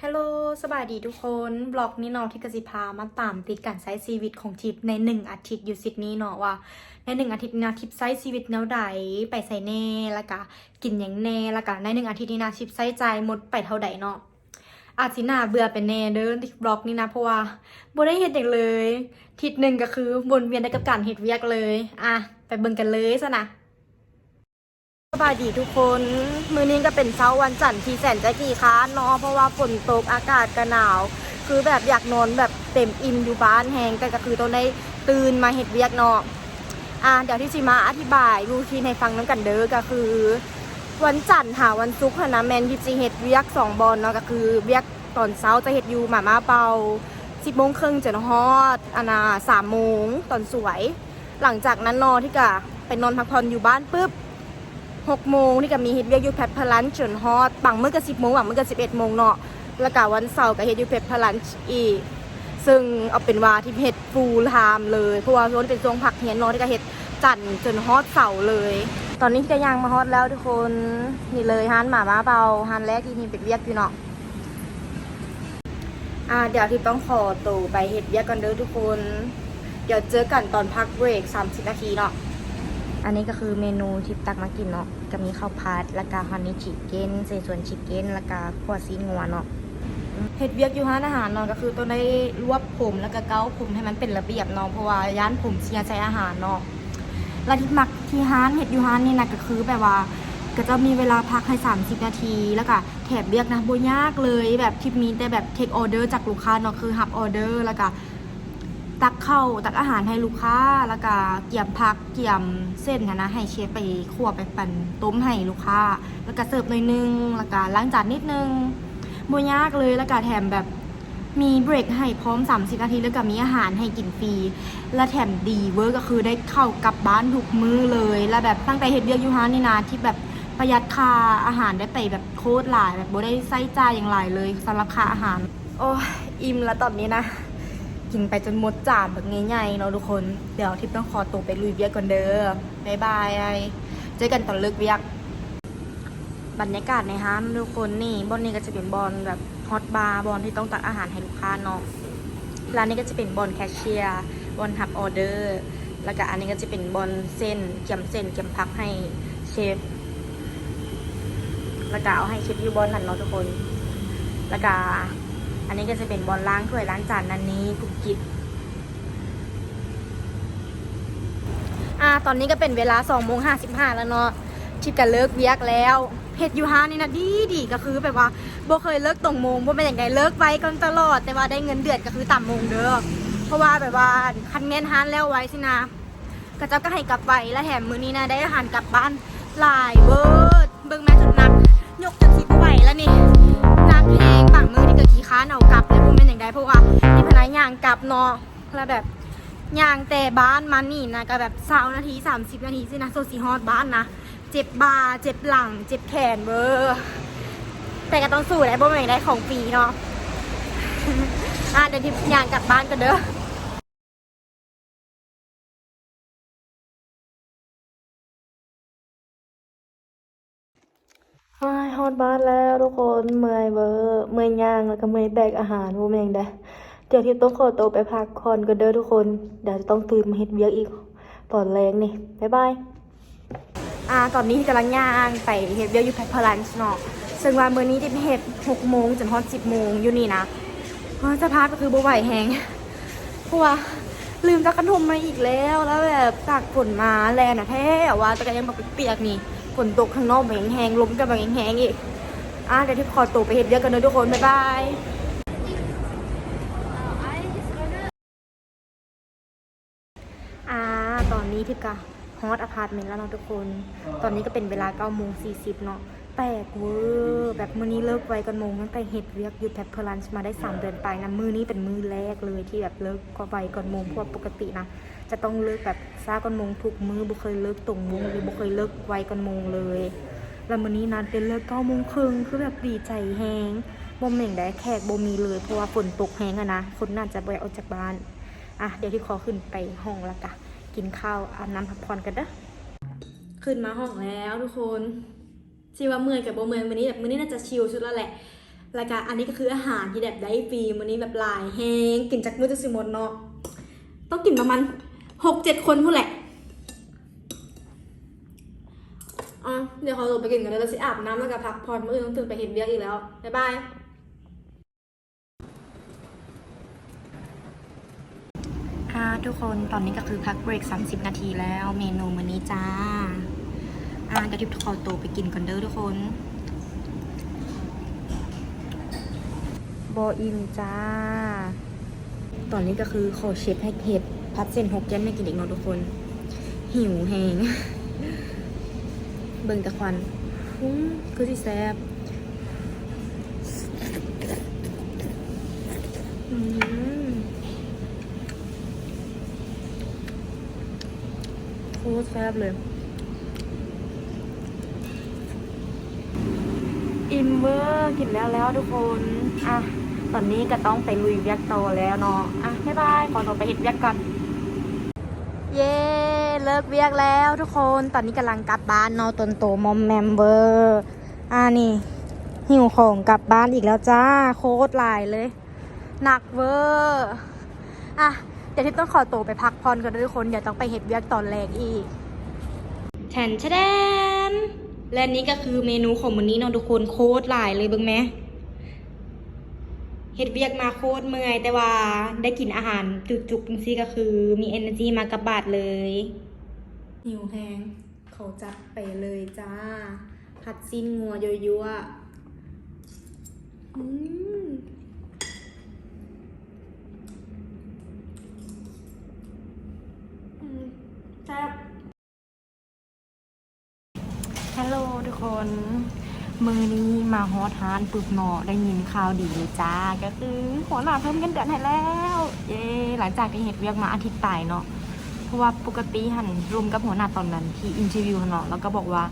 ຮັລໂຫຼ ສະບາຍດີທຸກຄົນ. ບລັອກນີ້ເນາະ ທິບກໍຊິພາມາຕາມຕິດການໃຊ້ຊີວິດຂອງທິບໃນໜຶ່ງອາທິດຢູ່ຊິດນີເນາະ ວ່າໃນໜຶ່ງອາທິດນີ້ນະ ທິບໃຊ້ຊີວິດແນວໃດ ໄປໃສແດ່ ແລ້ວກະກິນຫຍັງແດ່ ແລ້ວກະໃນໜຶ່ງອາທິດນີ້ນະ ທິບໃຊ້ຈ່າຍໝົດໄປເທົ່າໃດເນາະ. ອາດຊິໜ້າເບື່ອໄປແດ່ເດີບລັອກນີ້ນະ ເພາະວ່າບໍ່ໄດ້ເຮັດຫຍັງເລີຍ. ທິດໜຶ່ງກໍຄືວົນວຽນແຕ່ກັບການເຮັດວຽກເລີຍ. ອາ ໄປເບິ່ງກັນເລີຍຊັ້ນນະ. ສະບາຍດີທຸກຄົນ, ມື້ນີ້ກໍເປັນເຊົ້າວັນຈັນທີ່ແສນຈະຂີ້ຄ້ານເນາະ ເພາະວ່າຝົນຕົກ ອາກາດກໍໜາວ ຄືແບບຢາກນອນແບບເຕັມອີ່ມຢູ່ບ້ານແຮງ ແຕ່ກໍຄືຕ້ອງໄດ້ຕື່ນມາເຮັດວຽກເນາະ. ອາ ດຽວທິບຊິມາອະທິບາຍຣູທີນໃຫ້ຟັງນຳກັນເດີ. ກໍຄືວັນຈັນຫາວັນສຸກຫັ້ນນະ ແມ່ນທິບຊິເຮັດວຽກສອງບ່ອນເນາະ ກໍຄືວຽກຕອນເຊົ້າຈະເຮັດຢູ່ໝາມ່າເປົ່າ ສິບໂມງເຄິ່ງຈົນຮອດ ອັນນ່າ ສາມໂມງຕອນສວຍ. ຫຼັງຈາກນັ້ນເນາະ ທິບກະໄປນອນພັກຜ່ອນຢູ່ບ້ານປຶບ ຫົກໂມງ ທິບກະມີເຮັດວຽກຢູ່ແພັບພະລັນຈົນຮອດ ບາງມື້ກະສິບໂມງ ບາງມື້ກະສິບເອັດໂມງເນາະ ແລ້ວກະວັນເສົາກະເຮັດຢູ່ແພັບພະລັນອີກ. ເຊິ່ງເອົາເປັນວ່າທິບເຮັດຟູລທາມເລີຍ ເພາະວ່າຊ່ວງນີ້ເປັນຊ່ວງພັກຮຽນເນາະ ທິບກະເຮັດຈັນຈົນຮອດເສົາເລີຍ. ຕອນນີ້ທິບກະຍ່າງມາຮອດແລ້ວທຸກຄົນ. ນີ້ເລີຍຮ້ານໝາມ່າເປົ່າ ຮ້ານແລກທີ່ທິບເຮັດວຽກຢູ່ເນາະ. ອາ ດຽວທິບຕ້ອງຂໍໂຕໄປເຮັດວຽກກ່ອນເດີທຸກຄົນ. ດຽວເຈີກັນຕອນພັກເບຣກສາມສິບນາທີເນາະ. ອັນນີ້ກໍຄືເມນູທີ່ຕັກມາກິນເນາະ ກໍມີເຂົ້າຜັດ ແລ້ວກໍຮັນນີຊິກເກັນ ເຊຊວນຊິກເກັນ ແລ້ວກໍຂົ້ວຊີ້ນງົວເນາະ. ເຮັດວຽກຢູ່ຮ້ານອາຫານເນາະ ກໍຄືຕ້ອງໄດ້ລວບຜົມ ແລ້ວກໍເກົ້າຜົມໃຫ້ມັນເປັນລະບຽບເນາະ ເພາະວ່າຢ້ານຜົມເສຍໃສ່ອາຫານເນາະ. ແລ້ວທີ່ມັກທີ່ຮ້ານ ເຮັດຢູ່ຮ້ານນີ້ນະ ກໍຄືແບບວ່າ ເຂົາເຈົ້າມີເວລາພັກໃຫ້ສາມສິບນາທີ ແລ້ວກໍແຖມວຽກນະ ບໍ່ຍາກເລີຍ. ແບບທິບມີແຕ່ແບບເທັກອໍເດີຈາກລູກຄ້າເນາະ ຄືຮັບອໍເດີ ແລ້ວກໍ ຕັກເຂົ້າຕັກອາຫານໃຫ້ລູກຄ້າ ແລ້ວກະກຽມຜັກກຽມເສັ້ນຫັ້ນນະ ໃຫ້ເຊຟໄປຂົ້ວໄປປັ່ນຕົ້ມໃຫ້ລູກຄ້າ ແລ້ວກະເສີບໜ້ອຍໜຶ່ງ ແລ້ວກະລ້າງຈານນິດໜຶ່ງ ບໍ່ຍາກເລີຍ. ແລ້ວກະແຖມແບບມີເບຣກໃຫ້ພ້ອມສາມສິບນາທີ ແລ້ວກະມີອາຫານໃຫ້ກິນຟຣີ ແລະແຖມດີເວີ ກໍຄືໄດ້ເຂົ້າກັບບ້ານທຸກມື້ເລີຍ. ແລ້ວແບບຕັ້ງແຕ່ເຮັດວຽກຢູ່ຮ້ານນີ້ນະ ທີ່ແບບປະຢັດຄ່າອາຫານໄດ້ໄປແບບໂຄດຫຼາຍ ແບບບໍ່ໄດ້ໃຊ້ຈ່າຍຫຍັງຫຼາຍເລີຍສຳລັບຄ່າອາຫານ. ໂອ້ຍ ອີ່ມລະຕອນນີ້ນະ ກິນໄປຈົນໝົດຈານບັກໃຫຍ່ໆເນາະທຸກຄົນ. ດຽວທິບຕ້ອງຂໍໂຕໄປລຸຍວຽກກ່ອນເດີ. ບາຍບາຍ ເຈີກັນຕອນເລີກວຽກ. ບັນຍາກາດໃນຮ້ານທຸກຄົນ ນີ້ ບ່ອນນີ້ກໍຈະເປັນບ່ອນແບບຮອດບາ ບ່ອນທີ່ຕ້ອງຕັກອາຫານໃຫ້ລູກຄ້າເນາະ. ແລ້ວອັນນີ້ກໍຈະເປັນບ່ອນແຄຊເຊຍ ບ່ອນຮັບອໍເດີ ແລ້ວກະອັນນີ້ກໍຈະເປັນບ່ອນເສັ້ນ ກຽມເສັ້ນກຽມຜັກໃຫ້ເຊຟ ແລ້ວກະເອົາໃຫ້ເຊຟຢູ່ບ່ອນນັ້ນເນາະທຸກຄົນ. ແລ້ວກະອັນນີ້ກໍຈະເປັນບ່ອນລ້າງຖ້ວຍລ້າງຈານນັ້ນນີ້ກຸບກິບ. ອາ ຕອນນີ້ກໍເປັນເວລາສອງໂມງຫ້າສິບຫ້າແລ້ວເນາະ ທິບກໍເລີກວຽກແລ້ວ. ເຮັດຢູ່ຮ້ານນີ້ນະດີໆ ກໍຄືແບບວ່າບໍ່ເຄີຍເລີກຕົງໂມງ ບໍ່ແມ່ນຫຍັງໃດ ເລີກໄວກ່ອນຕະຫຼອດ ແຕ່ວ່າໄດ້ເງິນເດືອນກໍຄືຕາມໂມງເດີ. ເພາະວ່າແບບວ່າຄັນແມ່ນຮ້ານແລ້ວໄວຊີ້ນະ ເຂົາເຈົ້າກໍໃຫ້ກັບໄວ ແລະແຖມມື້ນີ້ນະ ໄດ້ອາຫານກັບບ້ານຫຼາຍເວີ. ເບິ່ງແມ່ ຈົນໜັກ ຍົກຈົນຊິບໍ່ໄຫວແລ້ວນີ້ ໜັກແຮງ. ບາງມື້ນີ້ກໍຂີ້ຄ້ານເອົາກັບເລີຍ ບໍ່ແມ່ນຫຍັງໃດ ເພາະວ່າມີພະນັກງານຍ່າງກັບເນາະ ແລ້ວແບບຍ່າງແຕ່ບ້ານມານີ້ນະ ກໍແບບຊາວນາທີ ສາມສິບນາທີຊີ້ນະ ໂຊຊິຮອດບ້ານນະ. ເຈັບບ່າ ເຈັບຫຼັງ ເຈັບແຂນເວີ ແຕ່ກໍຕ້ອງສູ້ໄດ໋ ບໍ່ແມ່ນໄດ້ຂອງຟຣີເນາະ. ອາ ດຽວທິບຍ່າງກັບບ້ານກ່ອນເດີ. ຮອດບ້ານແລ້ວທຸກຄົນ ເມື່ອຍເວີ ເມື່ອຍຍ່າງ ແລ້ວກໍເມື່ອຍແບກອາຫານ ບໍ່ແມ່ນຫຍັງໃດ. ດຽວທິບຕ້ອງຂໍໂຕໄປພັກຜ່ອນກ່ອນເດີທຸກຄົນ ດຽວຈະຕ້ອງຕື່ນມາເຮັດວຽກອີກຕອນແລງນີ້. ບາຍບາຍ. ອາ ຕອນນີ້ກຳລັງຍ່າງໄປເຮັດວຽກຢູ່ແພັກພະລັນເນາະ ເຊິ່ງວ່າມື້ນີ້ທິບເຮັດຫົກໂມງຈົນຮອດສິບໂມງຢູ່ນີ້ນະ. ເອີ ສະພາບກໍຄືບໍ່ໄຫວແຮງ ເພາະວ່າລືມຜ້າກັນຫົ່ມມາອີກແລ້ວ ແລ້ວແບບຕາກຝົນມາແລ່ນນະແທ້ວ່າ ແຕ່ກໍຍັງແບບປຽກໆນີ້ ຝົນຕົກຂ້າງນອກແຮງໆ ລົມກໍແຮງໆອີກ. ອາ ດຽວທິບຂໍໂຕໄປເຮັດວຽກກ່ອນເດີທຸກຄົນ ບາຍບາຍ. ອາ ຕອນນີ້ທິບກະຮອດອາພາດເມັນແລ້ວເນາະທຸກຄົນ. ຕອນນີ້ກໍເປັນເວລາເກົ້າໂມງສີ່ສິບເນາະ. ແປກເວີ ແບບມື້ນີ້ເລີກໄວກ່ອນໂມງ ຕັ້ງແຕ່ເຮັດວຽກຢູ່ແພັກພະລັນມາໄດ້ສາມເດືອນປາຍນະ. ມື້ນີ້ເປັນມື້ແລກເລີຍທີ່ແບບເລີກກໍໄວກ່ອນໂມງ ເພາະວ່າປົກກະຕິນະ ຈະຕ້ອງເລີກແບບຊ້າກ່ອນໂມງທຸກມື້ ບໍ່ເຄີຍເລີກຕົງໂມງ ຫຼື ບໍ່ເຄີຍເລີກໄວກ່ອນໂມງເລີຍ. ແລ້ວມື້ນີ້ນັດໄດ້ເລີກເກົ້າໂມງເຄິ່ງ ຄືແບບດີໃຈແຮງ. ບໍ່ແມ່ນໃດ ແຂກບໍ່ມີເລີຍ ເພາະວ່າຝົນຕົກແຮງຫັ້ນນະ ຄົນໜ້າຈະບໍ່ໄດ້ອອກຈາກບ້ານ. ອາ ດຽວທິບຂໍຂຶ້ນໄປຫ້ອງ ແລ້ວກະກິນເຂົ້າ ອາບນ້ຳພັກຜ່ອນກ່ອນເດີ. ຂຶ້ນມາຫ້ອງແລ້ວທຸກຄົນ. ຊິວ່າເມື່ອຍກໍບໍ່ເມື່ອຍ ມື້ນີ້ແບບ ມື້ນີ້ໜ້າຈະຊິວສຸດແລ້ວແຫຼະ. ແລ້ວກະອັນນີ້ກໍຄືອາຫານທີ່ແບບໄດ້ຟຣີມື້ນີ້ ແບບຫຼາຍແຮງ ກິນຈັກມື້ຈັ່ງຊິໝົດເນາະ ຕ້ອງກິນປະມານຫົກເຈັດຄົນພຸ້ນແຫຼະ. ອາ ດຽວຂໍຕົວໄປກິນກ່ອນເດີ ແລ້ວຊິອາບນ້ຳ ແລ້ວກໍພັກຜ່ອນ ມື້ອື່ນຕ້ອງຕື່ນໄປເຮັດວຽກອີກແລ້ວ. ບາຍບາຍ. ອ່າ ທຸກຄົນ ຕອນນີ້ກໍຄືພັກເບຣກສາມສິບນາທີແລ້ວ ເມນູມື້ນີ້ຈ້າ. ອ່າ ດຽວທິບຂໍໂຕໄປກິນກ່ອນເດີທຸກຄົນ ບໍ່ອີ່ມຈ້າ. ຕອນນີ້ກໍຄືຂໍເຊັບໃຫ້ເຮັດ ຜັດເສັ້ນຮົກເກັນໃຫ້ກິນອີກເນາະທຸກຄົນ ຫິວແຮງ. ເບິ່ງແຕ່ຄວັນ ຫື ຄືຊິແຊບ. ອືມ ໂຄດແຊບເລີຍ. ອີ່ມເວີ ກິນແລ້ວແລ້ວທຸກຄົນ. ອ່ະ ຕອນນີ້ກໍຕ້ອງໄປລຸຍວຽກຕໍ່ແລ້ວເນາະ. ອ່ະ ບາຍບາຍ ຂໍຕົວໄປເຮັດວຽກກ່ອນ. ເຢ້ ເລີກວຽກແລ້ວທຸກຄົນ ຕອນນີ້ກຳລັງກັບບ້ານເນາະ ຕົນໂຕມອມແມມເວີ. ອ່າ ນີ້ ຫິ້ວຂອງກັບບ້ານອີກແລ້ວຈ້າ ໂຄດຫຼາຍເລີຍ ໜັກເວີ. ອ່ະ ດຽວທິບຕ້ອງຂໍໂຕໄປພັກຜ່ອນກ່ອນເດີທຸກຄົນ ດຽວຕ້ອງໄປເຮັດວຽກຕອນແລງອີກ. ແທນ ແທນ ແລະນີ້ກໍຄືເມນູຂອງມື້ນີ້ເນາະທຸກຄົນ ໂຄດຫຼາຍເລີຍ ເບິ່ງແມ. ເຮັດວຽກມາໂຄດເມື່ອຍ ແຕ່ວ່າໄດ້ກິນອາຫານຈຸກໆ ຈັ່ງຊີ້ກໍຄືມີເອເນີຈີມາກັບບ້ານເລີຍ. ຫິວແຮງ ເຂົາຈັດໄປເລີຍຈ້າ ຜັດຊີ້ນງົວຍົວໆ. ອືມ ອືມ ແຊບ. ຮັລໂຫຼທຸກຄົນ ມື້ນີ້ມາຮອດຮ້ານປຶບເນາະ ໄດ້ຍິນຂ່າວດີເລີຍຈ້າ ກໍຄືຫົວໜ້າເພີ່ມເງິນເດືອນໃຫ້ແລ້ວ ເຢ້ ຫຼັງຈາກທີ່ເຮັດວຽກມາອາທິດປາຍເນາະ ເພາະວ່າປົກກະຕິຫັ້ນລົມກັບຫົວໜ້າຕອນນັ້ນທີ່ອິນເຕີວິວຫັ້ນເນາະ ແລ້ວກໍບອກວ່າ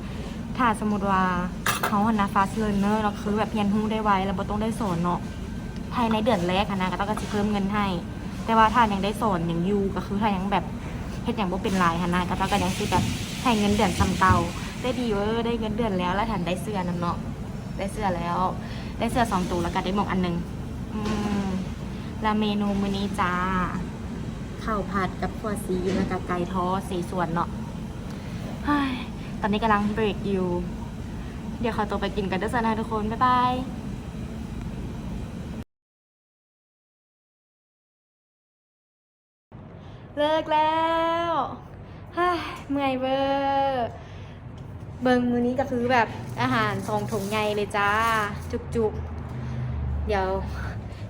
ຖ້າສົມມຸດວ່າເຮົາຫັ້ນນະ fast learner ເນາະ ຄືແບບຮຽນຮູ້ໄດ້ໄວ ແລ້ວບໍ່ຕ້ອງໄດ້ສອນເນາະ ພາຍໃນເດືອນແລກຫັ້ນນະ ເຂົາເຈົ້າກໍຊິເພີ່ມເງິນໃຫ້ ແຕ່ວ່າຖ້າຍັງໄດ້ສອນຫຍັງຢູ່ ກໍຄືຖ້າຍັງແບບເຮັດຫຍັງບໍ່ເປັນຫຼາຍຫັ້ນນະ ເຂົາເຈົ້າກໍຍັງຊິແບບໃຫ້ເງິນເດືອນສ່ຳເກົ່າ. ແຕ່ດີເວີ ໄດ້ເງິນເດືອນແລ້ວ ແລ້ວແຖມໄດ້ເສື້ອນຳເນາະ ໄດ້ເສື້ອແລ້ວ ໄດ້ເສື້ອສອງໂຕ ແລ້ວກໍໄດ້ໝວກອັນໜຶ່ງ. ອືມ ແລ້ວເມນູມື້ນີ້ຈ້າ ເຂົ້າຜັດກັບຂົ້ວຊີ ແລ້ວກໍໄກ່ທໍເສສວນເນາະ. ເຮີ້ຍ ຕອນນີ້ກຳລັງເບຣກຢູ່ ດຽວຂໍຕົວໄປກິນກ່ອນເດີຊັ້ນນະທຸກຄົນ ບາຍບາຍ. ເລີກແລ້ວ ເຮີ້ຍ ເມື່ອຍເວີ. ເບິ່ງ ມື້ນີ້ກໍຄືແບບອາຫານສອງຖົງໃຫຍ່ເລີຍຈ້າ ຈຸກໆ. ດຽວ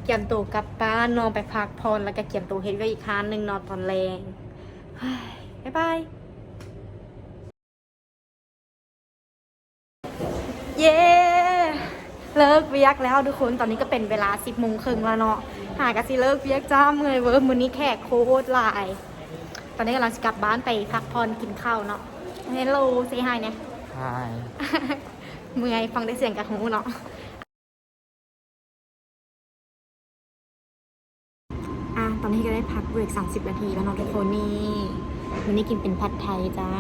ກຽມໂຕກັບບ້ານເນາະ ໄປພັກຜ່ອນ ແລ້ວກໍກຽມໂຕເຮັດວຽກອີກຮ້ານໜຶ່ງເນາະຕອນແລງ. ເຮີ້ຍ ບາຍບາຍ. ເຢ້ ເລີກວຽກແລ້ວທຸກຄົນ ຕອນນີ້ກໍເປັນເວລາສິບໂມງເຄິ່ງແລ້ວເນາະ ຫາກະຊິເລີກວຽກຈ້າ ເມື່ອຍເວີ. ມື້ນີ້ແຂກໂຄດຫຼາຍ ຕອນນີ້ກຳລັງຊິກັບບ້ານໄປພັກຜ່ອນກິນເຂົ້າເນາະ. Hello say hi ແດ່. Hi. ເມື່ອຍ ຟັງແຕ່ສຽງກະຮູ້ເນາະ. ອ່າ ຕອນນີ້ກໍໄດ້ພັກເບຣກສາມສິບນາທີແລ້ວເນາະທຸກຄົນ. ນີ້ ມື້ນີ້ກິນເປັນຜັດໄທຈ້າ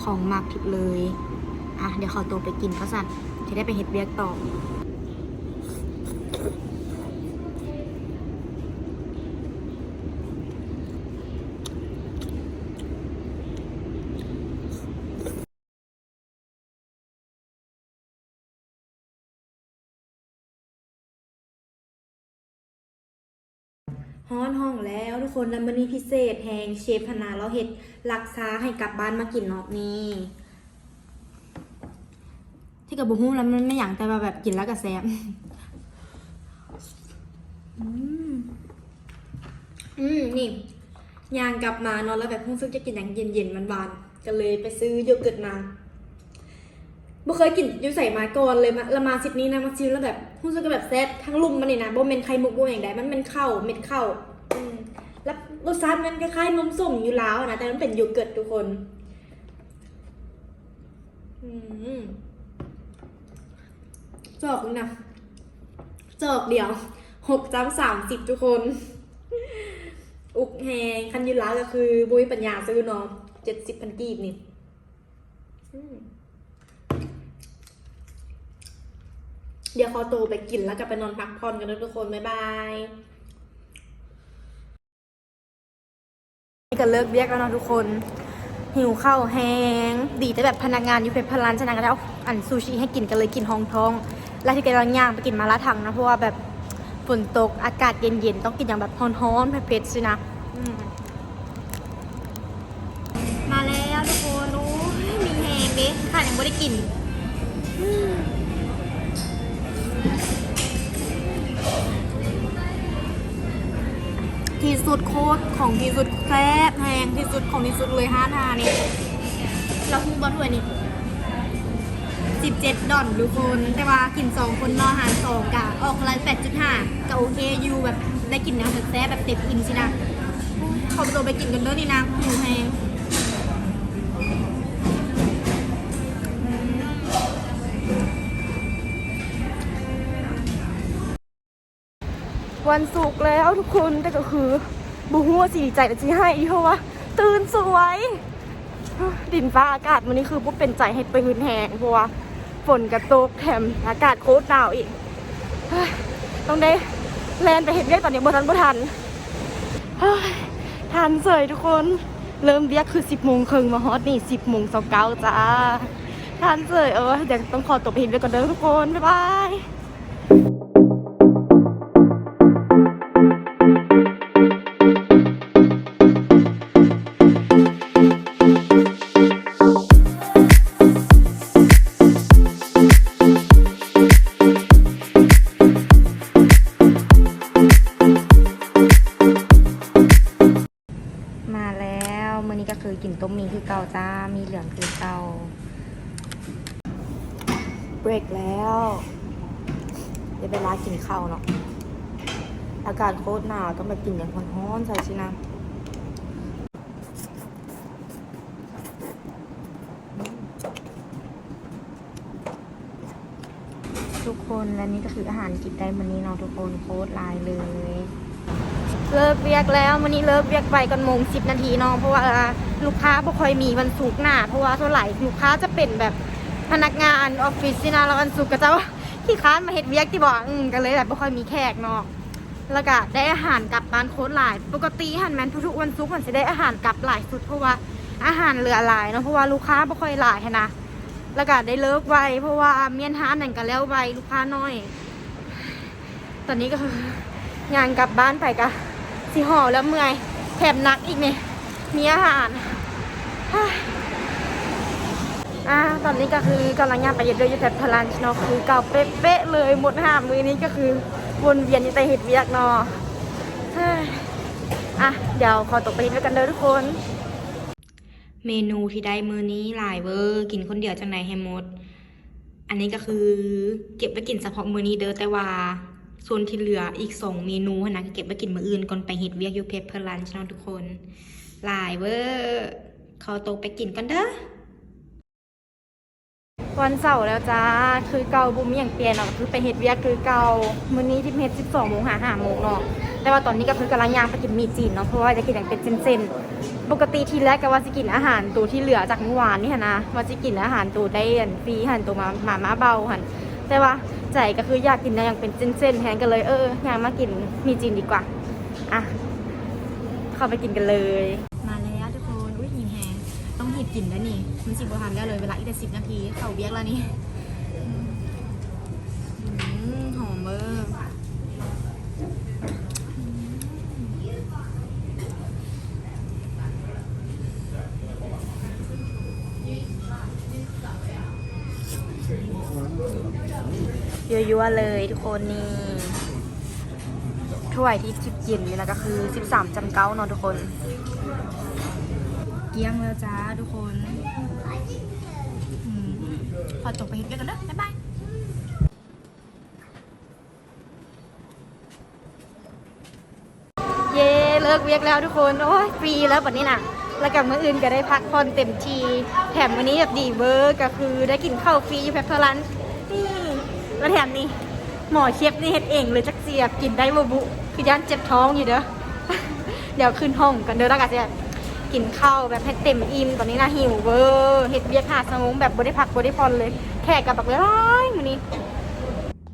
ຂອງມັກທິບເລີຍ. ອ່າ ດຽວຂໍໂຕໄປກິນກ່ອນຊັ້ນ ຊິໄດ້ໄປເຮັດວຽກຕໍ່. ຮອດຫ້ອງແລ້ວທຸກຄົນ ແລ້ວມື້ນີ້ພິເສດແຮງ ເຊຟຫັ້ນນະ ລາວເຮັດລັກຊາໃຫ້ກັບບ້ານມາກິນເນາະ. ນີ້ ທີ່ກໍບໍ່ຮູ້ລະມັນແມ່ນຫຍັງ ແຕ່ວ່າແບບກິນແລ້ວກໍແຊບ. ອືມ ອືມ ນີ້ ຍ່າງກັບມາເນາະ ແລ້ວແບບຮູ້ສຶກຢາກກິນຫຍັງເຢັນໆ ຫວານໆ ກໍເລີຍໄປຊື້ໂຢເກີດມາ. ບໍ່ເຄີຍກິນຢູ່ໃສມາກ່ອນເລີຍ ມາ ລະມາຊິດນີ້ນະ ມາຊິມແລ້ວແບບ ຮູ້ສຶກວ່າແບບແຊບ ທັງລຸ່ມມັນນີ້ນະ ບໍ່ແມ່ນໄຂ່ມຸກ ບໍ່ແມ່ນຫຍັງໃດ ມັນແມ່ນເຂົ້າ ເມັດເຂົ້າ. ອືມ ແລ້ວລົດຊາດມັນຄ້າຍໆ ນົມສົ້ມຢູ່ລາວນະ ແຕ່ມັນເປັນໂຢເກີດທຸກຄົນ. ອືມ ຈອກໜຶ່ງນະ ຈອກດຽວ ຫົກຈ້ຳສາມສິບທຸກຄົນ. ອຸກແຮງ ຄັນຢູ່ລາວກໍຄືບໍ່ມີປັນຍາຊື້ເນາະ ເຈັດສິບພັນກີບນີ້. ອືມ ດຽວຂໍໂຕໄປກິນ ແລ້ວກໍໄປນອນພັກຜ່ອນກັນເດີທຸກຄົນ ບາຍບາຍ. ນີ້ກໍເລີກວຽກແລ້ວເນາະທຸກຄົນ ຫິວເຂົ້າແຮງ. ດີແຕ່ແບບພະນັກງານຢູ່ເພັດພະລັນຊະນະ ເຂົາເຈົ້າເອົາອັນຊູຊິໃຫ້ກິນ ກໍເລີຍກິນຮອງທ້ອງ ແລ້ວທີ່ກຳລັງຍ່າງໄປກິນໝາລ່າຖັງນະ ເພາະວ່າແບບຝົນຕົກ ອາກາດເຢັນໆ ຕ້ອງກິນຫຍັງແບບຮ້ອນໆ ເຜັດໆ ຊີ້ນະ. ອືມ ມາແລ້ວທຸກຄົນ ໂອ້ຍ ມີແຮງເດ້ ຂະໜາດຍັງບໍ່ໄດ້ກິນ. ທີ່ສຸດ ໂຄດຂອງທີ່ສຸດ ແຊບແຮງທີ່ສຸດຂອງທີ່ສຸດເລີຍ ຮ້ານຫານີ້ ລາວຮູ້ບໍ່ຖ້ວຍນີ້ ສິບເຈັດດອນທຸກຄົນ ແຕ່ວ່າກິນສອງຄົນເນາະ ຫານສອງກະອອກເທົ່າໃດ ແປດຈຸດຫ້າ ກະໂອເຄຢູ່ ແບບໄດ້ກິນແນວແຊບໆ ແບບເຕັມອີ່ມຊີ້ນະ. ຂໍໂຕໄປກິນກ່ອນເດີນີ້ນະ ຫິວແຮງ. ວັນສຸກແລ້ວທຸກຄົນ ແຕ່ກໍຄືບໍ່ຮູ້ວ່າຊິດີໃຈ ຫຼື ຊິໄຫ້ດີ ເພາະວ່າຕື່ນສວຍ. ດິນຟ້າອາກາດມື້ນີ້ຄືບໍ່ເປັນໃຈໃຫ້ຕື່ນແຮງ ເພາະວ່າຝົນກໍຕົກ ແຖມອາກາດໂຄດໜາວອີກ. ຕ້ອງໄດ້ແລ່ນໄປເຮັດວຽກຕອນນີ້ ບໍ່ທັນ ບໍ່ທັນ. ທັນເສີຍທຸກຄົນ ເລີ່ມວຽກຄືສິບໂມງເຄິ່ງ ມາຮອດນີ້ສິບໂມງຊາວເກົ້າຈ້າ. ທັນເສີຍ ເອີ ດຽວຕ້ອງຂໍຕົວໄປເຮັດວຽກກ່ອນເດີທຸກຄົນ ບາຍບາຍ. ມາແລ້ວ ມື້ນີ້ກໍຄືກິນຕົ້ມໝີ່ຄືເກົ່າຈ້າ ໝີ່ເຫຼືອງຄືເກົ່າ. ເບຣກແລ້ວ ໄດ້ເວລາກິນເຂົ້າເນາະ. ອາກາດໂຄດໜາວ ຕ້ອງໄປກິນຫຍັງຮ້ອນໆ ໃສ່ຊີ້ນະ. ທຸກຄົນ ແລະ ນີ້ກໍຄືອາຫານກິນໄດ້ມື້ນີ້ເນາະທຸກຄົນ ໂຄດຫຼາຍເລີຍ. ເລີກວຽກແລ້ວ ມື້ນີ້ເລີກວຽກໄວກ່ອນໂມງສິບນາທີເນາະ ເພາະວ່າລູກຄ້າບໍ່ຄ່ອຍມີວັນສຸກນະ ເພາະວ່າສ່ວນຫຼາຍລູກຄ້າຈະເປັນແບບພະນັກງານອອບຟິດຊີ້ນະ ແລ້ວວັນສຸກເຂົາເຈົ້າຂີ້ຄ້ານມາເຮັດວຽກຕິບໍ ອືມ ກໍເລີຍແບບບໍ່ຄ່ອຍມີແຂກເນາະ. ແລ້ວກະໄດ້ອາຫານກັບບ້ານໂຄດຫຼາຍ. ປົກກະຕິຫັ້ນແມ່ນທຸກໆວັນສຸກຫັ້ນຊິໄດ້ອາຫານກັບຫຼາຍສຸດ ເພາະວ່າອາຫານເຫຼືອຫຼາຍເນາະ ເພາະວ່າລູກຄ້າບໍ່ຄ່ອຍຫຼາຍຫັ້ນນະ. ແລ້ວກະໄດ້ເລີກໄວ ເພາະວ່າມ້ຽນຮ້ານນັ້ນກະແລ້ວໄວ ລູກຄ້າໜ້ອຍ. ຕອນນີ້ກໍຄືຍ່າງກັບບ້ານໄປກະຊິຫໍ່ແລ້ວ ເມື່ອຍ ແຖມໜັກອີກນີ້ ມີອາຫານ. ອາ ຕອນນີ້ກໍຄືກຳລັງຍ່າງໄປເຮັດວຽກຢູ່ແທັບພະລັນເນາະ ຄືເກົ່າເປະໆເລີຍ ໝົດຫ້າມື້ນີ້ກໍຄືວົນວຽນຢູ່ແຕ່ເຮັດວຽກເນາະ. ອາ ດຽວຂໍຕົວໄປເຮັດວຽກກັນເດີທຸກຄົນ. ເມນູທີ່ໄດ້ມື້ນີ້ຫຼາຍເວີ ກິນຄົນດຽວຈັ່ງໃດໃຫ້ໝົດ. ອັນນີ້ກໍຄືເກັບໄວ້ກິນສະເພາະມື້ນີ້ເດີ ແຕ່ວ່າສ່ວນທີ່ເຫຼືອອີກສອງເມນູຫັ້ນນະ ກໍເກັບໄວ້ກິນມື້ອື່ນກ່ອນໄປເຮັດວຽກຢູ່ເພັດພະລັນເນາະທຸກຄົນ. ຫຼາຍເວີ ຂໍໂຕໄປກິນກ່ອນເດີ. ວັນເສົາແລ້ວຈ້າ ຄືເກົ່າ ບໍ່ມີຫຍັງປ່ຽນເນາະ ກໍຄືໄປເຮັດວຽກຄືເກົ່າ. ມື້ນີ້ທິບເຮັດສິບສອງໂມງຫາຫ້າໂມງເນາະ ແຕ່ວ່າຕອນນີ້ກໍຄືກຳລັງຍ່າງໄປກິນໝີ່ຈີນເນາະ ເພາະວ່າຢາກກິນຫຍັງເປັນເສັ້ນໆ. ປົກກະຕິທີແລກກໍວ່າຊິກິນອາຫານໂຕທີ່ເຫຼືອຈາກມື້ວານນີ້ຫັ້ນນະ ວ່າຊິກິນອາຫານໂຕໄດ້ອັນຟຣີຫັ້ນ ໂຕມາ ມາມ່າເບົາຫັ້ນ ແຕ່ວ່າໃຈກໍຄືຢາກກິນຫຍັງເປັນເສັ້ນໆແຮງ ກໍເລີຍ ເອີ ຍ່າງມາກິນໝີ່ຈີນດີກວ່າ. ອະ ເຂົ້າໄປກິນກັນເລີຍ. ມາແລ້ວທຸກຄົນ ອຸ້ຍ ຫິວແຮງ ຕ້ອງຮີບກິນແລ້ວນີ້ ມັນຊິບໍ່ທັນແລ້ວເລີຍ ເວລາອີກແຕ່ສິບນາທີ ເຂົ້າວຽກແລ້ວນີ້. ອືມ ຫອມເວີ ອືມ ຍົວໆເລີຍທຸກຄົນ ນີ້ ຖ້ວຍທີ່ສິບກິນນີ້ນະ ກໍຄືສິບສາມຈຳເກົ້າເນາະທຸກຄົນ. ກ້ຽງແລ້ວຈ້າທຸກຄົນ. ອືມ ຂໍຕົວໄປເຮັດວຽກກ່ອນເດີ ບາຍບາຍ. ເຢ້ ເລີກວຽກແລ້ວທຸກຄົນ. ໂອ້ຍ ຟຣີແລ້ວບັດນີ້ນະ ແລ້ວກໍມື້ອື່ນກໍໄດ້ພັກຜ່ອນເຕັມທີ່ ແຖມມື້ນີ້ແບບດີເວີ ກໍຄືໄດ້ກິນເຂົ້າຟຣີຢູ່ແພັດເທີລັນ ນີ້ ແລ້ວແຖມນີ້ ໝໍເຊັບນີ້ເຮັດເອງເລີຍ ຈັກຊິແບບກິນໄດ້ບໍ່ບຸ ຄືຢ້ານເຈັບທ້ອງຢູ່ເດີ. ດຽວຂຶ້ນຫ້ອງກ່ອນເດີ ແລ້ວກໍຊິແບບກິນເຂົ້າແບບໃຫ້ເຕັມອີ່ມ. ຕອນນີ້ນະຫິວເວີ ເຮັດວຽກຫ້າຊົ່ວໂມງແບບບໍ່ໄດ້ພັກບໍ່ໄດ້ຜ່ອນເລີຍ ແຂກກໍບັກຫຼາຍມື້ນີ້.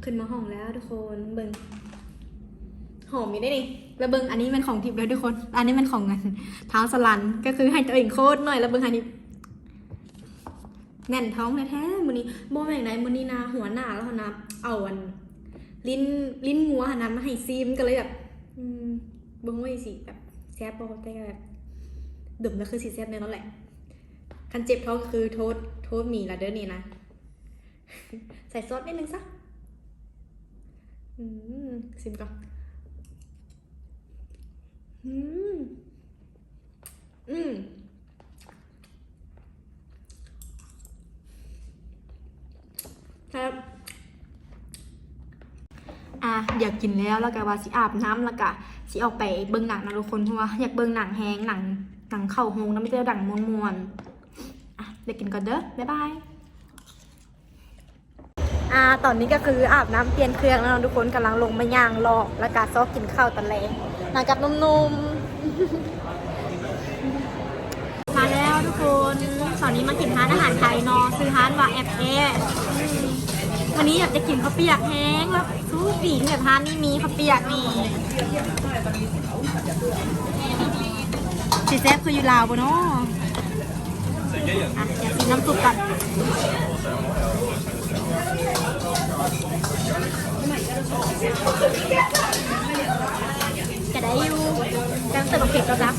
ຄື ຂຶ້ນມາຫ້ອງແລ້ວທຸກຄົນ ເບິ່ງ ຫອມຢູ່ເດ້ນີ້. ແລ້ວເບິ່ງ ອັນນີ້ແມ່ນຂອງທິບເດີທຸກຄົນ ອັນນີ້ແມ່ນຂອງອັນທ້າວສະຫຼັນ ກໍຄືໃຫ້ຕົວເອງໂຄດໜ້ອຍ. ແລ້ວເບິ່ງຫານີ້ ແໜ້ນທ້ອງແທ້ໆມື້ນີ້. ບໍ່ແມ່ນໃດ ມື້ນີ້ນະ ຫົວໜ້າລາວຫັ້ນນະ ເອົາອັນ ລີ້ນ ລີ້ນງົວຫັ້ນນະມາໃຫ້ຊີມ ກໍເລີຍແບບ ອືມ ເບິ່ງວ່າຊິແບບແຊບບໍ່ ແຕ່ກໍແບບດົມແລ້ວຄືຊິແຊບແນ່ນອນແຫຼະ. ຄັນເຈັບທ້ອງກໍຄືໂທດ ໂທດໝີລະເດີນີ້ນະ. ໃສ່ຊອສນິດໜຶ່ງຊະ. ອືມ ຊີມກ່ອນ. ອືມ ອືມ ແຊບ. ອ່າ ດຽວກິນແລ້ວ ແລ້ວກໍວ່າຊິອາບນ້ຳ ແລ້ວກໍຊິອອກໄປເບິ່ງໜັງນະທຸກຄົນ ເພາະວ່າຢາກເບິ່ງໜັງແຮງ ໜັງ ໜັງເຂົ້າໂຮງນະ ມີແຕ່ໜັງມ່ວນໆ. ອ່າ ດຽວກິນກ່ອນເດີ ບາຍບາຍ. ອ່າ ຕອນນີ້ກໍຄືອາບນ້ຳປ່ຽນເຄື່ອງແລ້ວເນາະທຸກຄົນ ກຳລັງລົງມາຍ່າງເລາະ ແລ້ວກະຊອກກິນເຂົ້າຕອນແລງນະກັບໜຸ່ມໆ. ມາແລ້ວທຸກຄົນ ຕອນນີ້ມາກິນຮ້ານອາຫານໄທເນາະ ຊື່ຮ້ານວ່າແອັບແອ. ອືມ ມື້ນີ້ຢາກຈະກິນເຂົ້າປຽກແຮງ ແລ້ວສູ້ປີ້ງແບບຮ້ານນີ້ມີເຂົ້າປຽກນີ້ ຊິແຊບຄືຢູ່ລາວບໍ່ເນາະ? ອ່ະ ດຽວຊີມນ້ຳຊຸບກ່ອນ. ກະໄດ້ຢູ່ ກຳລັງເຕີມເຜັດກໍຊະ.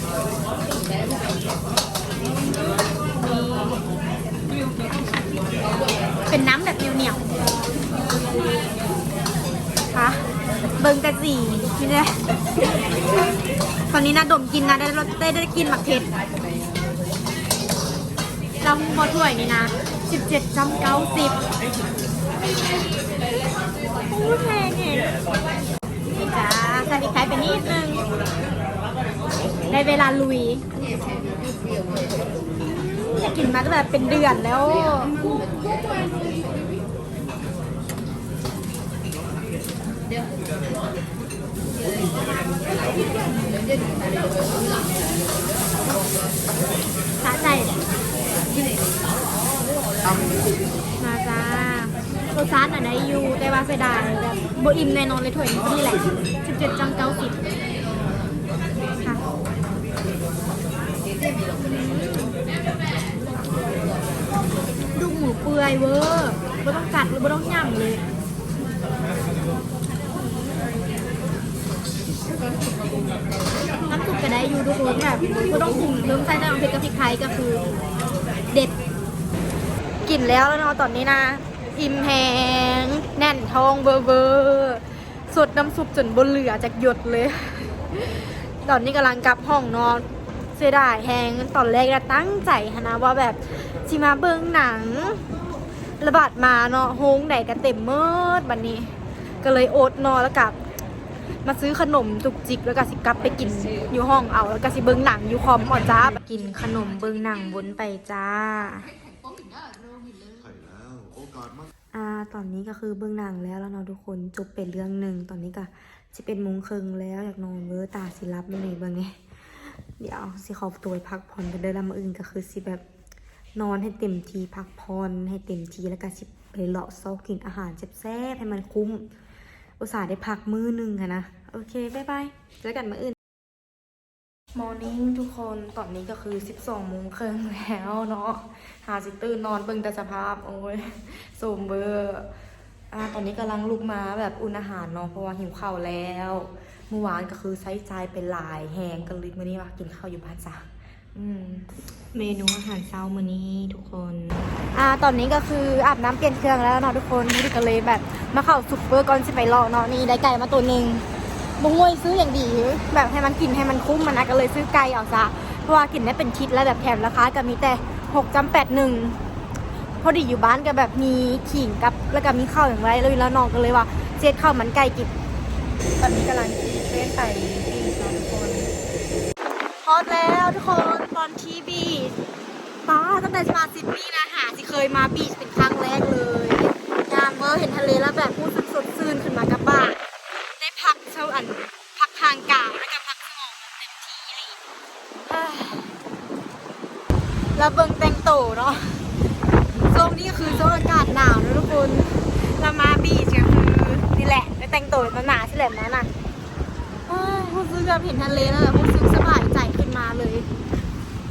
ເປັນນ້ຳແບບໜຽວໆ ຄະ ເບິ່ງແຕ່ສີນີ້ແຫຼະ. ຕອນນີ້ນະດົມກິ່ນນະ ໄດ້ລົດ ໄດ້ ໄດ້ກິ່ນໝາກເຜັດ. ເຈົ້າຮູ້ບໍ່ ຖ້ວຍນີ້ນະ ສິບເຈັດຈ້ຳເກົ້າສິບ. ໂອ້ ແພງແຮງ. ນີ້ຈ້າ ໃສ່ພຣິກໄທໄປນິດໜຶ່ງ ໄດ້ເວລາລຸຍ. ຢາກກິນມາແບບເປັນເດືອນແລ້ວ. ສະໃຈ. ມາຈ້າ ລົດຊາດນະໄດ້ຢູ່ ແຕ່ວ່າເສຍດາຍແບບບໍ່ອີ່ມແນ່ນອນເລີຍ ຖ້ວຍນີ້ແຫຼະ ສິບເຈັດຈ້ຳເກົ້າສິບ. ດູກໝູເປື່ອຍເວີ ບໍ່ຕ້ອງກັດ ບໍ່ຕ້ອງຫຍ້ຳເລີຍ. ນ້ຳຊຸບກະໄດ້ຢູ່ທຸກຄົນ ແບບບໍ່ຕ້ອງປຸງເພີ່ມ ໃສ່ແຕ່ໝາກເຜັດກັບພຣິກໄທກະຄືເດັດ. ກິນແລ້ວລະເນາະຕອນນີ້ນະ ອີ່ມແຮງ ແໜ້ນທ້ອງເວີໆ. ສົດນ້ຳຊຸບຈົນບໍ່ເຫຼືອຈັກຢົດເລີຍ. ຕອນນີ້ກຳລັງກັບຫ້ອງເນາະ ເສຍດາຍແຮງ. ຕອນແລກນະຕັ້ງໃຈຫັ້ນນະວ່າແບບຊິມາເບິ່ງໜັງ ລະບາດມາເນາະ ໂຮງໃດກະເຕັມໝົດ. ບັດນີ້ກະເລີຍອົດເນາະ ແລ້ວກະມາຊື້ຂະໜົມຈຸກຈິກ ແລ້ວກະຊິກັບໄປກິນຢູ່ຫ້ອງເອົາ ແລ້ວກະຊິເບິ່ງໜັງຢູ່ຄອມເອົາຈ້າ. ກິນຂະໜົມເບິ່ງໜັງວົນໄປຈ້າ. ອ່າ ຕອນນີ້ກໍຄືເບິ່ງໜັງແລ້ວລະເນາະທຸກຄົນ ຈົບໄປເລື່ອງໜຶ່ງ. ຕອນນີ້ກໍສິບເອັດໂມງເຄິ່ງແລ້ວ ຢາກນອນເວີ ຕາຊິຫຼັບແລ້ວນີ້ ເບິ່ງນີ້. ດຽວຊິຂໍຕົວໄປພັກຜ່ອນກັນເດີ ແລ້ວມື້ອື່ນກໍຄືຊິແບບນອນໃຫ້ເຕັມທີ່ ພັກຜ່ອນໃຫ້ເຕັມທີ່ ແລ້ວກໍຊິໄປເລາະຊອກກິນອາຫານແຊບໆໃຫ້ມັນຄຸ້ມ ອຸດສ່າໄດ້ພັກມື້ໜຶ່ງຫັ້ນນະ. ໂອເຄ ບາຍບາຍ ເຈີກັນມື້ອື່ນ. Morning ທຸກຄົນ ຕອນນີ້ກໍຄືສິບສອງໂມງເຄິ່ງແລ້ວເນາະ ຫາຊິຕື່ນນອນ ເບິ່ງແຕ່ສະພາບ ໂອ້ຍ ໂຊມເວີ. ອ່າ ຕອນນີ້ກຳລັງລຸກມາແບບອຸ່ນອາຫານເນາະ ເພາະວ່າຫິວເຂົ້າແລ້ວ. ມື້ວານກໍຄືໃຊ້ຈ່າຍໄປຫຼາຍແຮງ ກໍເລີຍມື້ນີ້ວ່າກິນເຂົ້າຢູ່ບ້ານຊະ. ອືມ ເມນູອາຫານເຊົ້າມື້ນີ້ທຸກຄົນ ອ່າ ຕອນນີ້ກໍຄືອາບນ້ຳປ່ຽນເຄື່ອງແລ້ວເນາະທຸກຄົນ ມື້ນີ້ກໍເລີຍແບບມາເຂົ້າຊຸບເປີກ່ອນຊິໄປເລາະເນາະ. ນີ້ໄດ້ໄກ່ມາໂຕໜຶ່ງ ບໍ່ຮູ້ວ່າຊິຊື້ຫຍັງດີ ແບບໃຫ້ມັນກິນໃຫ້ມັນຄຸ້ມຫັ້ນນະ ກໍເລີຍຊື້ໄກ່ເອົາຊະ ເພາະວ່າກິນໄດ້ເປັນທິດແລ້ວ ແບບແຖມລາຄາກໍມີແຕ່ຫົກຈ້ຳແປດໜຶ່ງ. ພໍດີຢູ່ບ້ານກໍແບບມີຂີງກັບ ແລ້ວກໍມີເຂົ້າຫຍັງໄວ້ແລ້ວ ແລ້ວນ້ອງກໍເລີຍວ່າຊິເຮັດເຂົ້າມັນໄກ່ກິນ. ຕອນນີ້ກຳລັງຂີ່ເທຣນໄປບີຊເນາະທຸກຄົນ. ຮອດແລ້ວທຸກຄົນ ບອນທີ່ບີຊ ປ້າ ຕັ້ງແຕ່ຊິມາຊິດນີ່ນະ ຫາຊິເຄີຍມາບີຊເປັນຄັ້ງແລກເລີຍ. ງາມເວີ ເຫັນທະເລແລ້ວແບບຮູ້ສຶກສົດຊື່ນຂຶ້ນມາກັບບ້ານ ໄດ້ພັກເຊົາ ອັນ ພັກຮ່າງກາຍ ແລ້ວກໍພັກສະໝອງແບບເຕັມທີ່ອີ່ຫຼີ. ແລ້ວເບິ່ງແຕ່ງໂຕເນາະ ຊ່ວງນີ້ຄືຊ່ວງອາກາດໜາວເນາະທຸກຄົນ ແລ້ວມາບີຊກໍຄື ນີ້ແຫຼະ ໄປແຕ່ງໂຕຕອນໜ້າຊິແຫຼະມານະ. ເອີຍ ຮູ້ສຶກແບບເຫັນທະເລແລ້ວແບບຮູ້ສຶກສະບາຍໃຈຂຶ້ນມາເລີຍ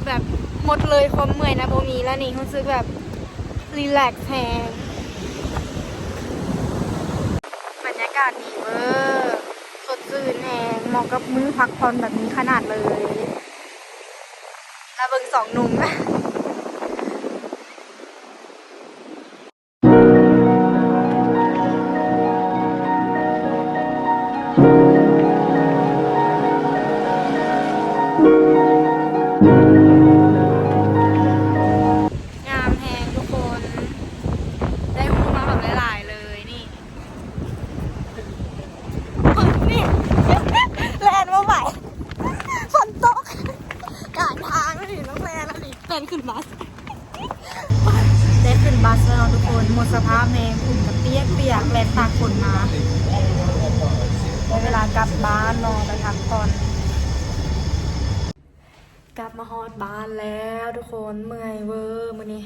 ແບບໝົດເລີຍຄວາມເມື່ອຍນະ ບໍ່ມີແລ້ວນີ້ ຮູ້ສຶກແບບ relax ແຮງ. ບັນຍາກາດດີເວີ ສົດຊື່ນແຮງ ເໝາະກັບມື້ພັກຜ່ອນແບບນີ້ຂະໜາດເລີຍ. ລະເບິ່ງສອງໜຸ່ມ ງາມແຮງທຸກຄົນ ໄດ້ຮູ້ມາແບບຫຼາຍໆເລີຍນີ້. ນີ້ ແລ່ນບໍ່ໄຫວ ຝົນຕົກ ກາງທາງນີ້ຕ້ອງແລ່ນແລ້ວນີ້ ແລ່ນຂຶ້ນບັສ. ໄດ້ຂຶ້ນບັສແລ້ວເນາະທຸກຄົນ ໝົດສະພາບແຮງ ຜົມກະປຽກໆ ແລ່ນຕາກຝົນມາ. ໄດ້ເວລາກັບບ້ານເນາະ ໄປພັກຜ່ອນ. ກັບມາຮອດບ້ານແລ້ວທຸກຄົນ ເມື່ອຍເວີມື້ນີ້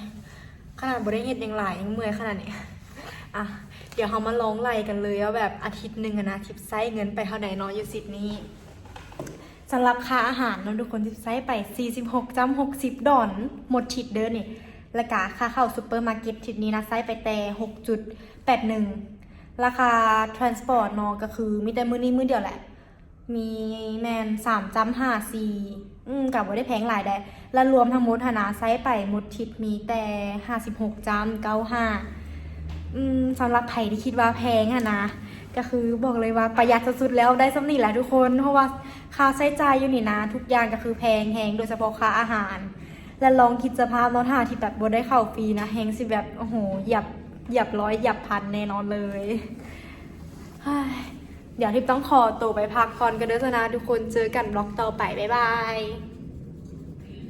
ຂະໜາດບໍ່ໄດ້ເຮັດຫຍັງຫຼາຍຍັງເມື່ອຍຂະໜາດນີ້. ອ່ະ ດຽວເຮົາມາລອງໄລ່ກັນເລີຍວ່າແບບອາທິດໜຶ່ງຫັ້ນນະ ທິບໃຊ້ເງິນໄປເທົ່າໃດເນາະ ຢູ່ຊິດນີ້. ສຳລັບຄ່າອາຫານເນາະທຸກຄົນ ທິບໃຊ້ໄປສີ່ສິບຫົກຈຸດຫົກສິບດອນ ໝົດທິດເດີນີ້. ແລ້ວກະຄ່າເຂົ້າຊຸບເປີມາເກັດທິດນີ້ນະ ໃຊ້ໄປແຕ່ຫົກຈຸດແປດໜຶ່ງ. ລາຄາ transport ເນາະ ກະຄືມີແຕ່ມື້ນີ້ມື້ດຽວແຫຼະ ມີແມ່ນສາມຈຸດຫ້າສີ່ ອືມ ກະບໍ່ໄດ້ແພງຫຼາຍໃດ໋ ລະລວມທັງໝົດຫັ້ນນະ ໃຊ້ໄປໝົດທິດມີແຕ່ຫ້າສິບຫົກຈຸດເກົ້າຫ້າ. ອືມ ສຳລັບໃຜທີ່ຄິດວ່າແພງຫັ້ນນະ ກະຄືບອກເລີຍວ່າປະຢັດສຸດໆແລ້ວ ໄດ້ສ່ຳນີ້ແຫຼະທຸກຄົນ ເພາະວ່າຄ່າໃຊ້ຈ່າຍຢູ່ນີ້ນະ ທຸກຢ່າງກະຄືແພງແຮງ ໂດຍສະເພາະຄ່າອາຫານ. ແລະລອງຄິດສະພາບເນາະ ຖ້າທີ່ແບບບໍ່ໄດ້ເຂົ້າຟຣີນະ ແຮງຊິແບບ ໂອ້ໂຫ ຢຽບ ຢຽບຮ້ອຍ ຢຽບພັນແນ່ນອນເລີຍ. ດຽວທິບຕ້ອງຂໍໂຕໄປພັກຜ່ອນກ່ອນເດີຊະນະທຸກຄົນ ເຈີກັນບລັອກຕໍ່ໄປ ບາຍບາຍ.